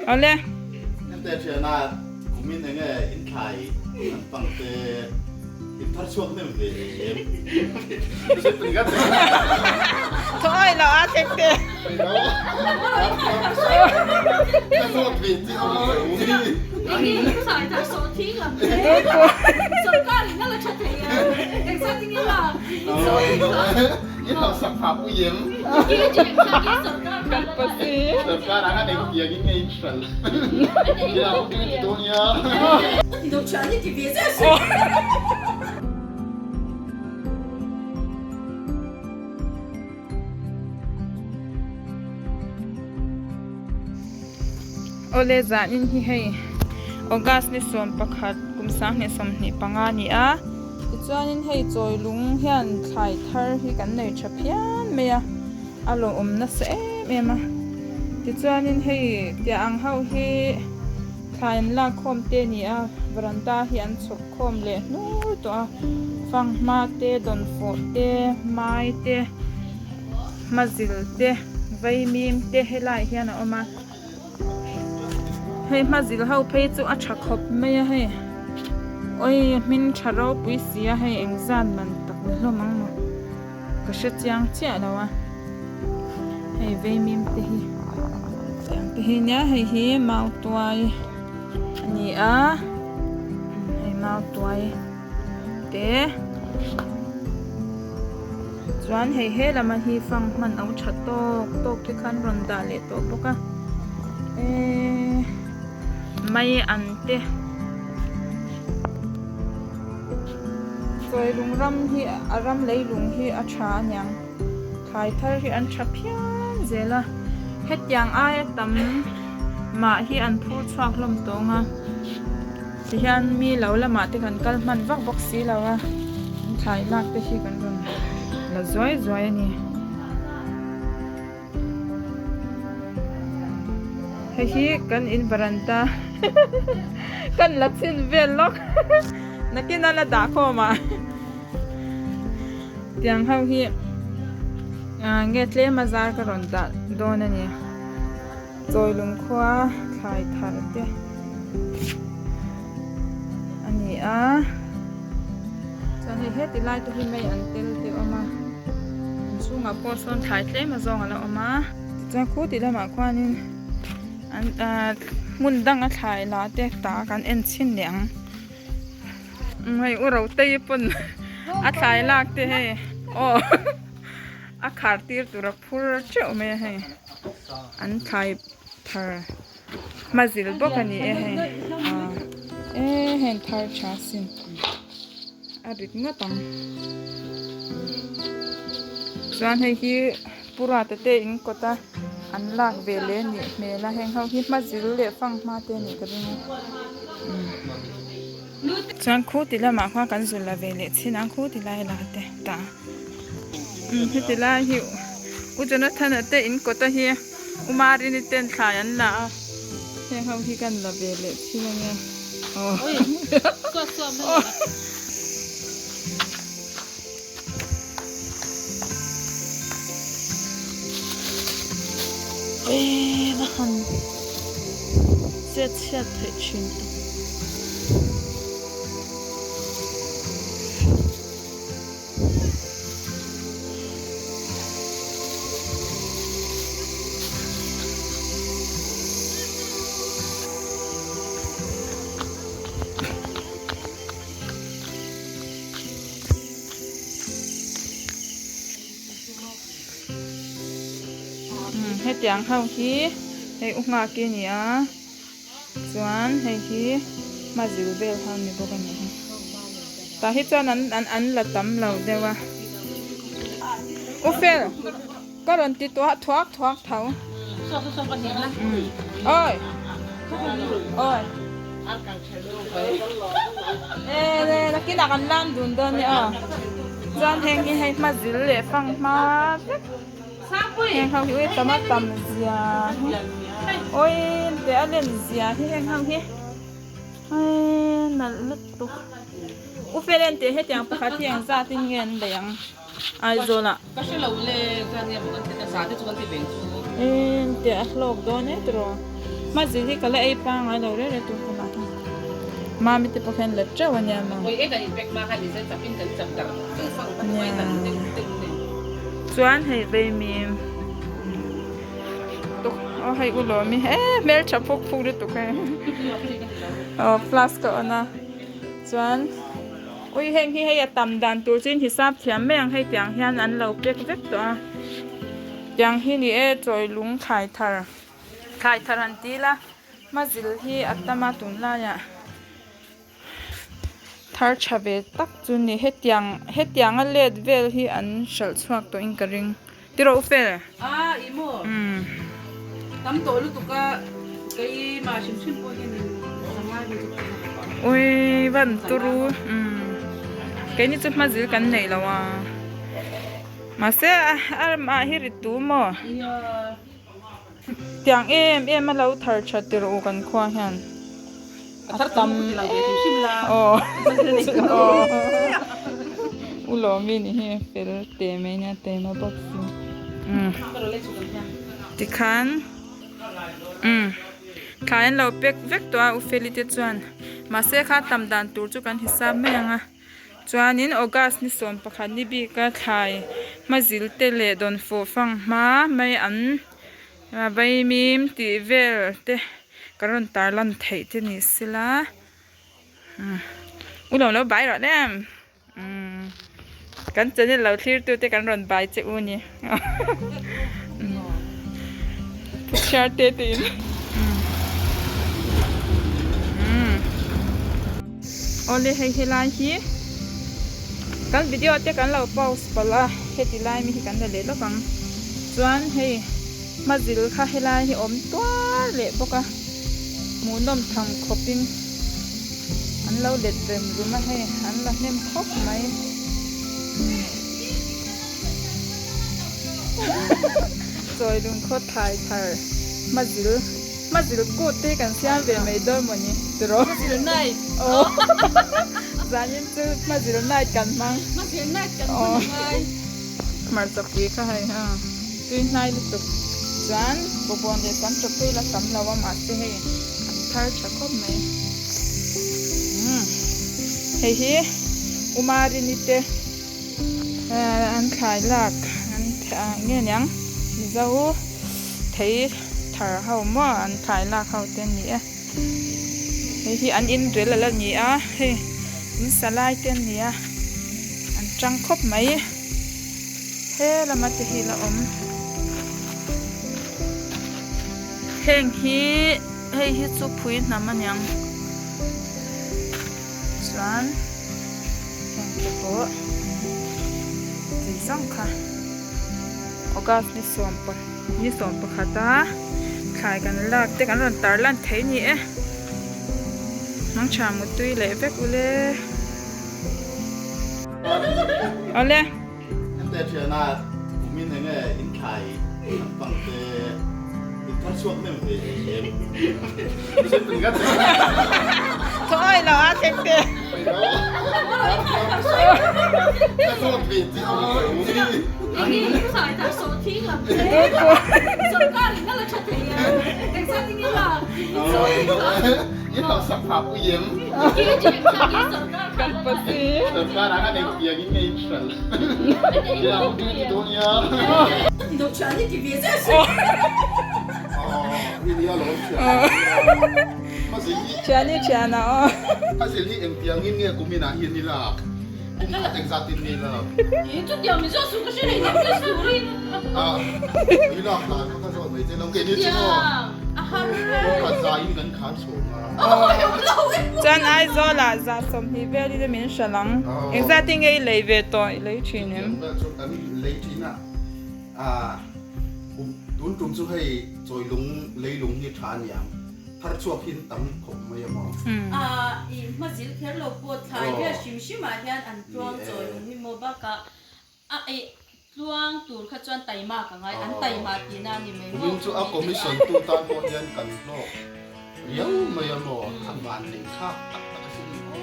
Awle. Hente thiana kumin enge in thlai an pang te in thar chhuak hnem ve em? Thaw awi lo a thleng te. Awle zanin hi hei August ni 11 kum 2025 a ni a tichuanin hei chawi lung hian thlai thar hi kan nei tha phian mai a a lawmawm nasa em em a tichuanin hei tiah ang ho hi thlai an lak khawm te a ni a varanda hi an chhawp khawm leh hnur tawh a fanghma te dawnfawh te mai te hmazil te vaimim te helaiah hian a awm a hei hmazil ho phei chu a tha khawp mai a hei awii hming tha ropui si a hei engzat man tak ni hlawm ang maw ka hre chiang chiah lo a hei vaimim te hi tiang te hi nia hei hi mau tuai a ni a hei mau tuai te chuan hei he lama hi fang hman lo tha tawk tawk te khan rawn dah leh tawh bawk a eee mai an te chawi lung ram hi a ram lei lung hi a tha a niang thlai thar hi an tha phian zel a hetiang aia tam mah hi an phur chhuak hlawm tawng a. Tihian mi lo lamah te kan kal hman vak bawk si lo a, an thlai lak te hi kan rawn la zuai zuai a ni. Hei hi kan in varanda kan la chhin vel lawk nakin a la dah khawm ah tiang ho hi nge tlem a zar ka rawn dah dawn a ni. Chawi lungkhua thlai thar te a ni a chuan hei heti lai te hi mei an tel te a awm a inchhungah pawh sawn thlai tlem a zawng a la awm a tichuan khu tih lamah khuanin an ahh hmun danga thlai la te ta kan en chhin leh ang hei u rotei pawn a thlai lak te hei aw a khar tir tur a phur teuh mai a hei. An thlai thar hma zil bawk a ni e hei ah e heng thar tha sin a rit ngawt ang chuan hei hi purata te in kawt a an lak ve leh a nih hmel a heng ho hi hma zil leh fanghma te a nih ka ring a chuan khu ti lamah khuan kan zul la ve leh chin ang khu ti lai la te tah. Heti lai hi U Jonathan-a te in kawta hi U Marini ten thlai an la a, heng ho hi kan la ve leh thin a nia. Aw. Ui va han chet chhiat theih thin tak. Hetiang ho hi hei u nghak i ni a chuan hei hi hmazil vel ho ni bawk a ni hi tah hi chuan an an an la tam lo deuh a u fel ka rawn ti tuah thuak thuak tho awi awi e le nakinah kan lam dun dawn nia aw chuan heng hi hei hmazil leh fanghma vek. Heng ho hi ui tam a tam zia hi ui teh a len zia hi heng ho hi ui nalh lutuk u felen teh hetiang pakhat hi eng zat in nge an lei ang Aizawl ah en teh a hlawk dawn e tiraw. Hmazil hi ka la ei pangai lo reng reng tun hunah hian Mami te pawh hian la teuh a nia maw. Chuan hei vei mi tuk aw hei u lawmi he hmeltha phuk phuk lutuk hei aw flask a on a chuan ui heng hi hei a tam dan tur chu in hisap thiam mai ang hei tiang hian an lo pack vek tawh a tiang hi ni e chawi lung thlai thar thlai thar han ti ila hmazil hi a tam a tunlaiah. Thar tha ve tak chu ni hetiang hetianga let vel hi an hralh chhuak tawh in ka ring ti rawh u fel a i maw tam tawh lutuk a kei mah hrim hrim pawh hian in sanga hi chu ui van turu keini chu hma zil kan neih lo a mahse a mah hi ri tu maw Tiang em em a lo thar tha ti rawh u kan khua hian a tam aw u lawmi ni hi fel te mai nia tema bawk si umm tikhan umm thlai an lo pack vek tawh a u feli te chuan mahse kha tam dan tur chu kan hisap mai ang a. Chuanin August ni 11 ni bika thlai hmazil te leh dawnfawh fang hma mai an vaimim tih vel te ka rawn tarlan theih te ni sela umm u lo lo bai rawh le umm kan channel lo thlir tu te kan rawn bai che u ni chhiar te te in umm. Awle hei helai hi kan video te kan lo pause palh a heti lai mi hi kan la leh lawk ang chuan hei hmazil kha helai hi awm tuar leh bawk a hmuhnawm tham khawpin an lo let rem rum a hei an la hnem khawp mai. Chawi lungkhaw thai thar hmazil hmazil kut te hi kan siam ve mai dawn mawni tiraw Hmazil night aw zanin chu hmazil night kan hmang Hmazil night kan hman a ngai Hmarcha pui kha hei ha tui hnai lutuk chuan bawkbawn leh sam tawp phei la tam lo a mahse hei an thar tha khawp mai umm hei hi Umarini te. An thlai lak an nge niang Mizo thei thar ho maw an thlai lak ho te an ni e hei hi an in rel ala ni a hei in sa lai te an ni a an tang khawp mai he lama te hi la awm heng hi hei hi chu phui hnam aniang chuan heng te pawh chi zawng kha august ni sawm ni sawm pakhat a thlai kan lak te kan rawn tar lan thei ni e hmangtha mutui leh vek ule awle. Hente thiana kumin enge in thlai lampang te in thar chhuak nem ve em? Thawi lo a thleng te. Thiani thiana aw. Chuan Aizawl ah za 20 vel in min hrilh ang. Engzat in nge i lei ve tawh i lei thin em? Kan lei thin a, tun tum chu hei chawilung leilung hi tha aniang, thar chhuak hi an tam khawp mai a maw? I hmazil kher lo pawh thlai vel hrim hrim ah hian an tluang chawilung hi maw bakah a eh tluang tur kha chuan taima ka ngai, an taima tihna a ni mai maw? Kumin chu a commission tu tan pawh hian kan hlawk riau mai a maw? A van nei thlak tak tak a sin aw.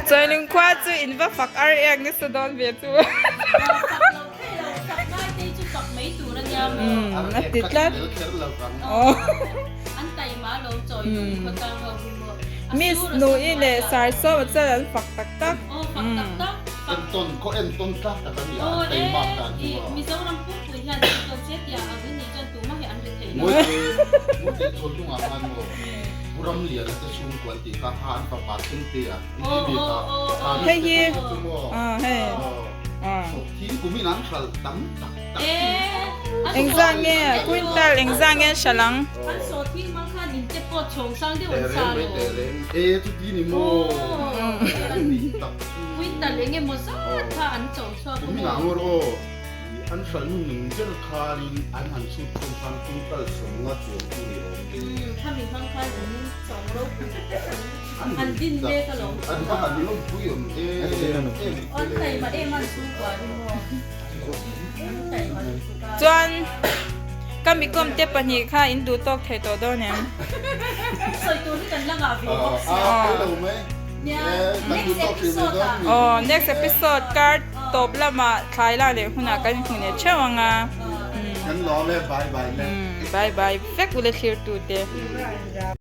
Chawilung khua chu in va fak ar ek nasa dawn ve chu. Fak lo thei lo, fak ngai te chu fak mai tur a nia maw? A ti tlat. Ar ek kha ti tel kher lo vang. An taima. Chawilung khawtlang ho hi maw. A Miss sur a Nui sur leh hnuaiah. Sarsawma chuan an fak tak tak. Aw fak tak tak. Fak. Entawn khaw entawn tlak tak a ni a, Aw an le, teimak dan i chu a. Mizoram pumpui hian entawn che tiang ang in nih chuan tumah hi an ri thei lo. Mawite, Mawite Chawlungah khan maw Pu Ramliana te chhungkua an tih kha, kha an fapa thlengte a in ti bik a, kha mi Hei te hi, kha chu maw aw hei, aw. Thing kumin an hralh tam tak tak hi. Engzah nge quintal engzah nge an hralh ang? An saw thing hmang khan in te pawh chhawng sang deuh an sa lo. Tehreng mai tehreng e chuti ni maw tak chu. Quintal eng emaw zat kha an cho chhuak a maw. Kumin ah ngawr aw an hralh nu ning ber khanin an han chhut khawm khan quintal 50 chuang chu ni awm e. Khami hmang khan in chawng ropui tak an din mek alawm. An va han lawmpui awm em em. An taima em an chhungkua hi maw. An taima lutuk a. Chuan ka mikawm te pahnih kha in duh tawk thei tawh dawn em? Sawi tur hi kan la ngah ve bawk sia. Nia next episode ah. Aw next episode kar tawp lamah thlai lak leh hunah kan hmu leh theuh ang a. Kan lawm e bye bye le. Bye bye vek ule thlir tute.